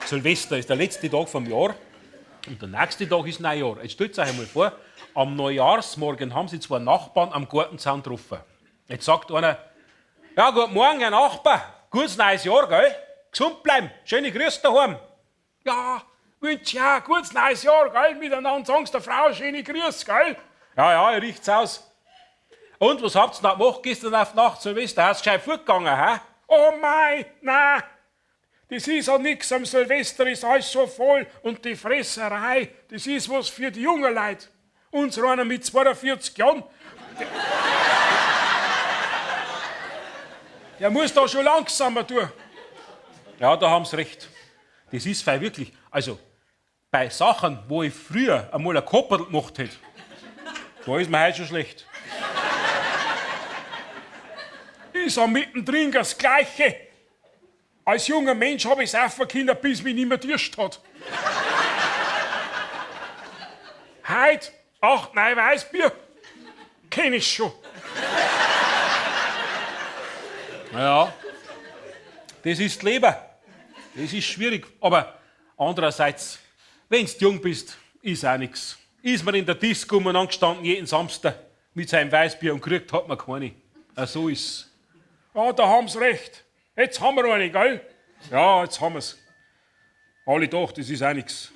Silvester ist der letzte Tag vom Jahr und der nächste Tag ist Neujahr. Jetzt stellt euch einmal vor, am Neujahrsmorgen haben sie zwei Nachbarn am Gartenzaun getroffen. Jetzt sagt einer, ja, guten Morgen, Herr Nachbar, gutes neues Jahr, gell? Gesund bleiben, schöne Grüße daheim. Ja, wünsch ja, gutes neues Jahr, gell? Miteinander sagen der Frau, schöne Grüße, gell? Ja, ja, ihr riecht's aus. Und was habt ihr noch gemacht gestern auf die Nacht, Silvester? Hast gescheit fortgegangen, hä? Oh mei, na, das ist ja nix, am Silvester ist alles so voll und die Fresserei, das ist was für die jungen Leute. Unser einer mit 42 Jahren, der muss da schon langsamer tun. Ja, da haben sie recht. Das ist fei wirklich. Also, bei Sachen, wo ich früher einmal ein Kopperl gemacht hätte, da ist mir heute schon schlecht. Ist auch mittendrin das Gleiche. Als junger Mensch habe ich saufen können, bis mich nicht mehr dürscht hat. Heute, 8, 9 Weißbier, kenn ich schon. Ja, das ist das Leben. Das ist schwierig. Aber andererseits, wenn du jung bist, ist auch nix. Ist man in der Disco umeinander gestanden jeden Samstag mit seinem Weißbier und gekriegt hat man keine. Ja, so ist's. Ja, da haben sie recht. Jetzt haben wir eine, gell? Ja, jetzt haben wir's. Alle doch, das ist auch nix.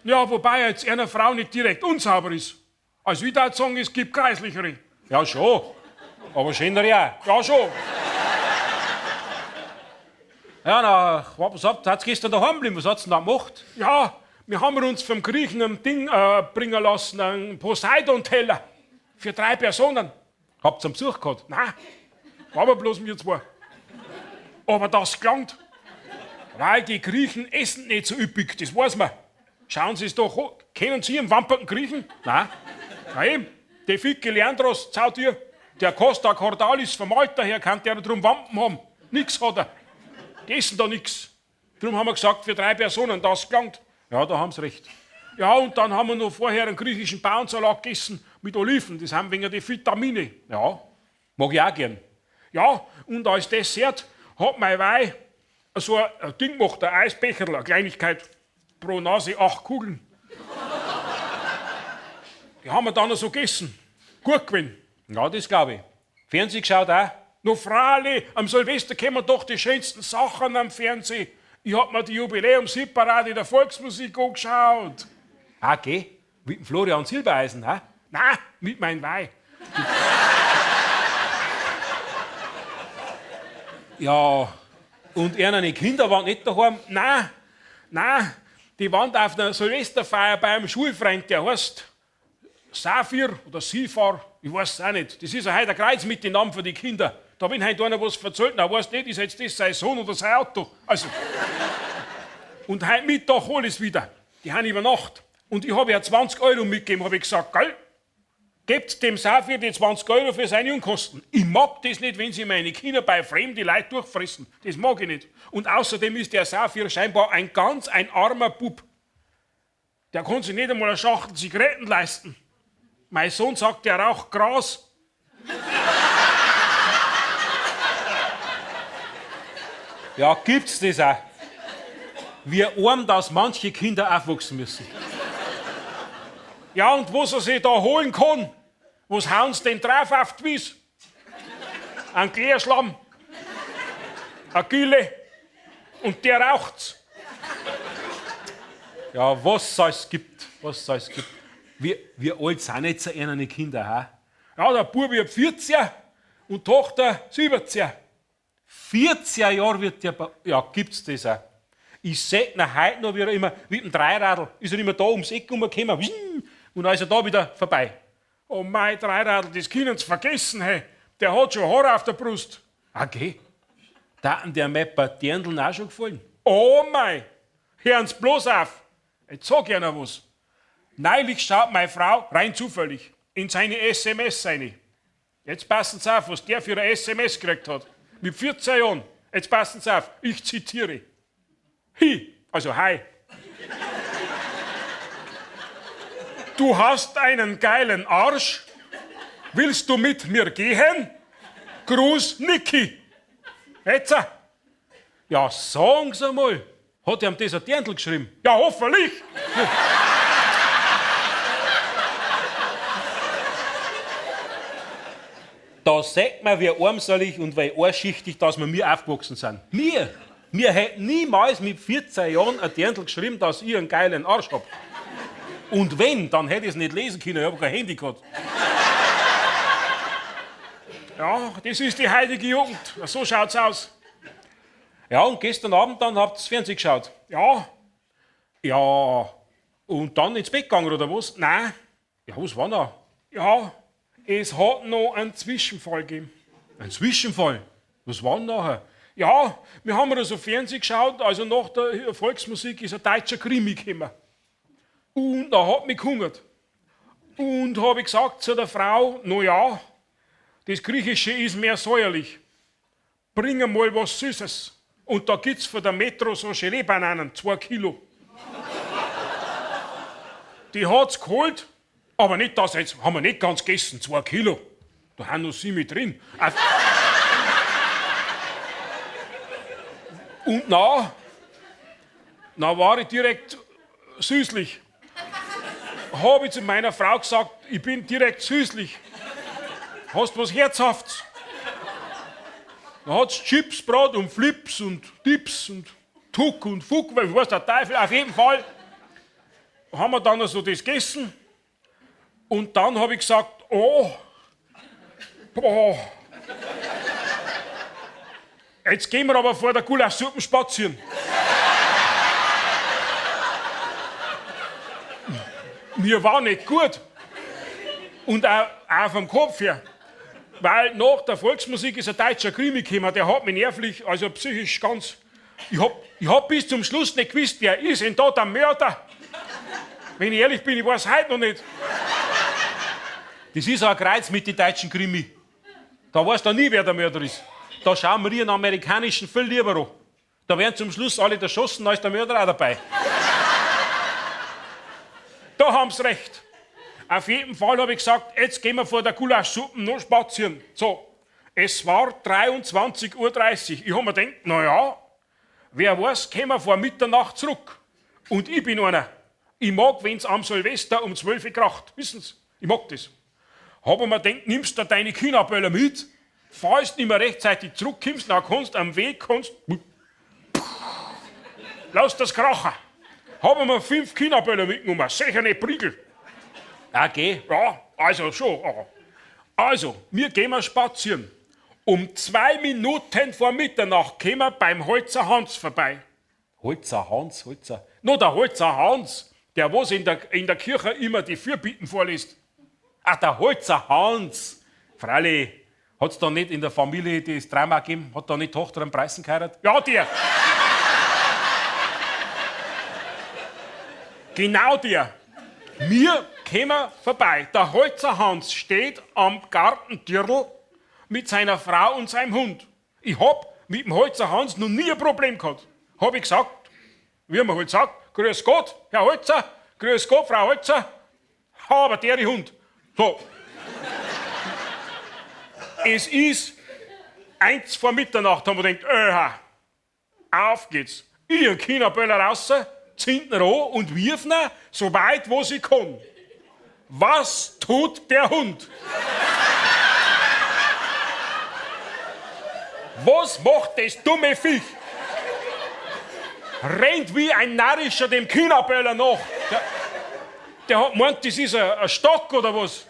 Ja, wobei jetzt einer Frau nicht direkt unsauber ist. Also ich würde sagen, es gibt kreislichere. Ja, schon. Aber schönere auch. Ja, schon. Ja, na, was habt ihr gestern daheim geblieben? Was hat's denn da gemacht? Ja, wir haben uns vom Griechen ein Ding bringen lassen, einen Poseidon-Teller. Für 3 Personen. Habt ihr einen Besuch gehabt? Nein, aber bloß wir 2. Aber das gelangt. Weil die Griechen essen nicht so üppig, das weiß man. Schauen Sie es doch an. Kennen Sie einen wamperten Griechen? Nein. Na eben, der Ficke Leandros, Zautier, der Costa Cordalis vom Alter her, kann der drum Wampen haben. Nix hat er. Die essen da nix. Drum haben wir gesagt, für 3 Personen, das gelangt. Ja, da haben Sie recht. Ja, und dann haben wir noch vorher einen griechischen Bauernsalat gegessen mit Oliven. Das haben wegen der Vitamine. Ja, mag ich auch gern. Ja, und als Dessert hat mein Weih so ein Ding gemacht, ein Eisbecherl, eine Kleinigkeit. Pro Nase 8 Kugeln. Die haben wir dann noch so gegessen. Gut gewesen. Ja, das glaub ich. Fernsehen geschaut auch? No freilich, am Silvester kommen doch die schönsten Sachen am Fernsehen. Ich hab mir die Jubiläums-Hitparade der Volksmusik angeschaut. Ah, geh. Mit dem Florian Silbereisen, hä? Nein, mit meinem Weih. Ja, und einer Kinder waren nicht daheim? Nein, nein, die waren auf der Silvesterfeier bei einem Schulfreund, der heißt Safir oder Sifar, ich weiß es auch nicht. Das ist ja heute ein Kreuz mit den Namen für die Kinder. Da wenn heute einer was verzählt, na weiß nicht, ist jetzt das sein Sohn oder sein Auto. Also. Und heute Mittag hol ich's wieder. Die haben über Nacht. Und ich hab ja 20 Euro mitgegeben, hab ich gesagt, gell? Gebt dem Safir die 20 Euro für seine Unkosten. Ich mag das nicht, wenn sie meine Kinder bei fremden Leuten durchfressen. Das mag ich nicht. Und außerdem ist der Safir scheinbar ein ganz ein armer Bub. Der kann sich nicht einmal eine Schachtel Zigaretten leisten. Mein Sohn sagt, der raucht Gras. Ja, gibt's das auch? Wie arm, dass manche Kinder aufwachsen müssen. Ja, und was er sich da holen kann, was hauen sie denn drauf auf die Wiese? Ein Klärschlamm, eine Gülle und der raucht's. Ja, was es gibt, was es gibt. Wie alt sind jetzt eine Kinder, hä? Ja, der Bub wird 14 und Tochter 17. 14 Jahre wird der ba-, ja, gibt's das auch? Ich seh ihn heute noch, wie er immer mit dem Dreiradl, ist er immer da ums Eck rumgekommen, wing, und dann ist er da wieder vorbei. Oh mein Dreiradl, das können Sie vergessen, hey. Der hat schon Haare auf der Brust. Okay. Da hat der mir bei Dirndln auch schon gefallen. Oh mei, hören Sie bloß auf. Jetzt sag ich Ihnen was. Neulich schaut meine Frau, rein zufällig, in seine SMS rein. Jetzt passen Sie auf, was der für eine SMS gekriegt hat. Mit 14 Jahren. Jetzt passen Sie auf, ich zitiere. Hi, also hi. Du hast einen geilen Arsch. Willst du mit mir gehen? Gruß, Niki. Jetzt. Ja, sagen Sie mal, hat ihm das ein Dirndl geschrieben? Ja, hoffentlich. Da sieht man, wie armselig und wie arschschichtig, dass wir mir aufgewachsen sind. Mir! Mir hätte niemals mit 14 Jahren ein Dirndl geschrieben, dass ich einen geilen Arsch hab. Und wenn, dann hätte ich es nicht lesen können, ich hab kein Handy gehabt. Ja, das ist die heutige Jugend. So schaut's aus. Ja, und gestern Abend dann habt ihr Fernsehen geschaut. Ja. Ja, und dann ins Bett gegangen, oder was? Nein. Ja, was war noch? Ja, es hat noch einen Zwischenfall gegeben. Ein Zwischenfall? Was war denn nachher? Ja, wir haben ja so Fernsehen geschaut, also nach der Volksmusik ist ein deutscher Krimi gekommen. Und da hat mich gehungert. Und habe ich gesagt zu der Frau, na ja, das Griechische ist mehr säuerlich. Bring mal was Süßes. Und da gibt's von der Metro so Gelee-Bananen, 2 Kilo. Die hat's geholt, aber nicht das jetzt, haben wir nicht ganz gegessen, 2 Kilo. Da haben noch 7 drin. Und na war ich direkt süßlich. Hab ich zu meiner Frau gesagt, ich bin direkt süßlich. Hast was Herzhaftes? Dann hat's Chips, Brot und Flips und Dips und Tuck und Fuck, weil ich weiß der Teufel. Auf jeden Fall haben wir dann so das gegessen. Und dann hab ich gesagt, oh, boah, jetzt gehen wir aber vor der Gulaschsuppe spazieren. Mir war nicht gut. Und auch vom Kopf her. Weil nach der Volksmusik ist ein deutscher Krimi gekommen, der hat mich nervlich, also psychisch ganz... Ich hab bis zum Schluss nicht gewusst, wer ist denn da der Mörder. Wenn ich ehrlich bin, ich weiß heute noch nicht. Das ist auch ein Kreuz mit den deutschen Krimi. Da weißt du nie, wer der Mörder ist. Da schauen wir einen amerikanischen viel lieber an. Da werden zum Schluss alle erschossen, da ist der Mörder auch dabei. Da haben's recht. Auf jeden Fall hab ich gesagt, jetzt gehen wir vor der Gulaschsuppe noch spazieren. So, es war 23:30 Uhr. Ich hab mir gedacht, na ja, wer weiß, kommen wir vor Mitternacht zurück. Und ich bin einer. Ich mag, wenn's am Silvester um 12 Uhr kracht. Wissen Sie, ich mag das. Hab ich mir gedacht, nimmst du deine Chinaböller mit? Falls du nicht mehr rechtzeitig zurückkommst, dann kannst du am Weg, kannst, lass das krachen. Hab ich mir 5 Chinaböller mitgenommen, sicher nicht Prigel. Okay. Ja, also schon. Also, wir gehen mal spazieren. Um 2 Minuten vor Mitternacht kommen wir beim Holzer Hans vorbei. Holzer Hans, Holzer. No, der Holzer Hans, der was in der Kirche immer die Fürbitten vorliest. Ach, der Holzer Hans. Freilich, hat's da nicht in der Familie das Drama gegeben? Hat da nicht Tochter einen Preißen geheiratet? Ja, der. Genau der. Wir kommen vorbei. Der Holzer Hans steht am Gartentürl mit seiner Frau und seinem Hund. Ich hab mit dem Holzer Hans noch nie ein Problem gehabt. Hab ich gesagt, wie man halt sagt, grüß Gott, Herr Holzer, grüß Gott, Frau Holzer, aber der Hund. So. Es ist 1 vor Mitternacht, haben wir gedacht, öha, auf geht's. Ich und Chinaböller raus, zünden an und wirfen ihn so weit, wo sie kann. Was tut der Hund? Was macht das dumme Viech? Rennt wie ein Narrischer dem Chinaböller nach. Der hat gemeint, das ist ein Stock oder was.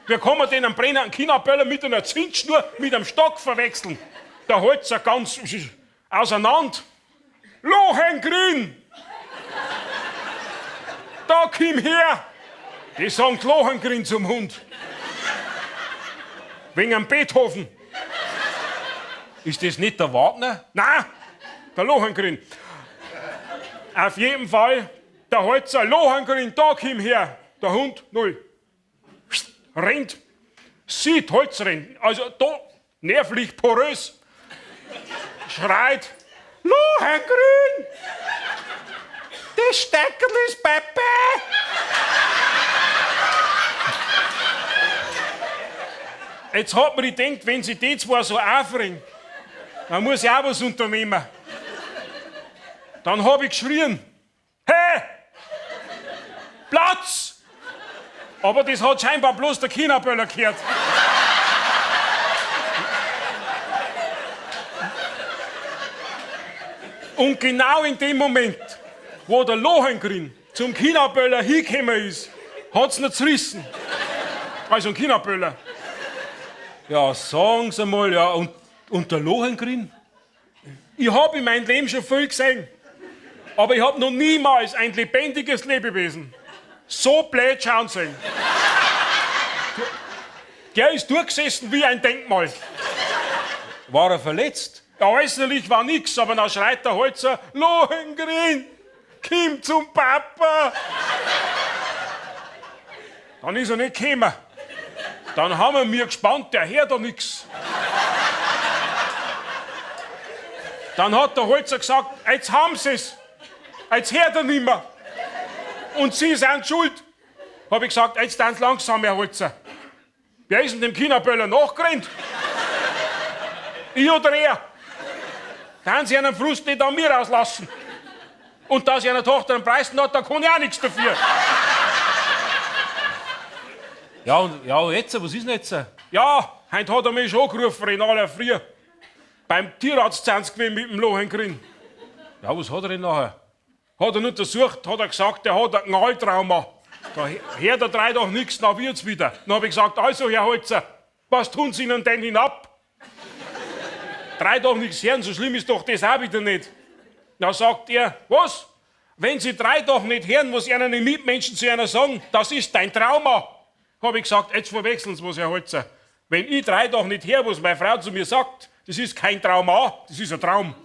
Wie kann man denn einen brennenden Chinaböller mit einer Zündschnur mit einem Stock verwechseln? Der hält er ganz auseinander. Lohengrin! Da komm her! Die sagen Lohengrin zum Hund. Wegen einem Beethoven. Ist das nicht der Wagner? Nein, der Lohengrin. Auf jeden Fall, der Holzer Lohengrin, da komm her. Der Hund, null. Rennt. Sieht Holz rennt. Also da, nervlich porös. Schreit, Lohengrin! Das Steckerl ist Pepe! Jetzt hat man gedacht, wenn sie die zwei so aufregen, dann muss ich auch was unternehmen. Dann hab ich geschrien, hey, Platz! Aber das hat scheinbar bloß der Chinaböller gehört. Und genau in dem Moment, wo der Lohengrin zum Chinaböller hingekommen ist, hat's ihn zerrissen. Also ein Chinaböller. Ja, sagen Sie mal, ja, und der Lohengrin? Ich hab in meinem Leben schon viel gesehen. Aber ich hab noch niemals ein lebendiges Lebewesen so blöd schauen sehen. Der ist durchgesessen wie ein Denkmal. War er verletzt? Ja, äußerlich war nix, aber dann schreit der Holzer, Lohengrin, komm zum Papa. Dann ist er nicht gekommen. Dann haben wir mir gespannt, der hört da nix. Dann hat der Holzer gesagt, jetzt haben sie's. Jetzt hört er nimmer. Und Sie sind schuld. Hab ich gesagt, jetzt tanz langsam, Herr Holzer. Wer ist denn dem Chinaböller nachgerannt? Ich oder er? Dann Sie einen Frust nicht an mir auslassen. Und dass ich einer Tochter einen Preis hat, da kann ich auch nichts dafür. Ja, und ja, jetzt, was ist denn jetzt? Ja, heute hat er mich schon angerufen in aller Früh. Beim Tierarzt sind sie gewesen mit dem Lohengrin. Ja, was hat er denn nachher? Hat er untersucht, hat er gesagt, der hat ein Knalltrauma. Da hört er 3 Tage nichts, dann wird's wieder. Dann hab ich gesagt, also Herr Holzer, was tun Sie Ihnen denn hinab? 3 Tage nichts hören, so schlimm ist doch das auch wieder nicht. Dann sagt er, was? Wenn Sie 3 Tage nicht hören, was Ihnen die Mitmenschen zu einer sagen, das ist dein Trauma. Hab ich gesagt, jetzt verwechseln Sie was, Herr Holzer. Wenn ich 3 Tage nicht höre, was meine Frau zu mir sagt, das ist kein Trauma, das ist ein Traum.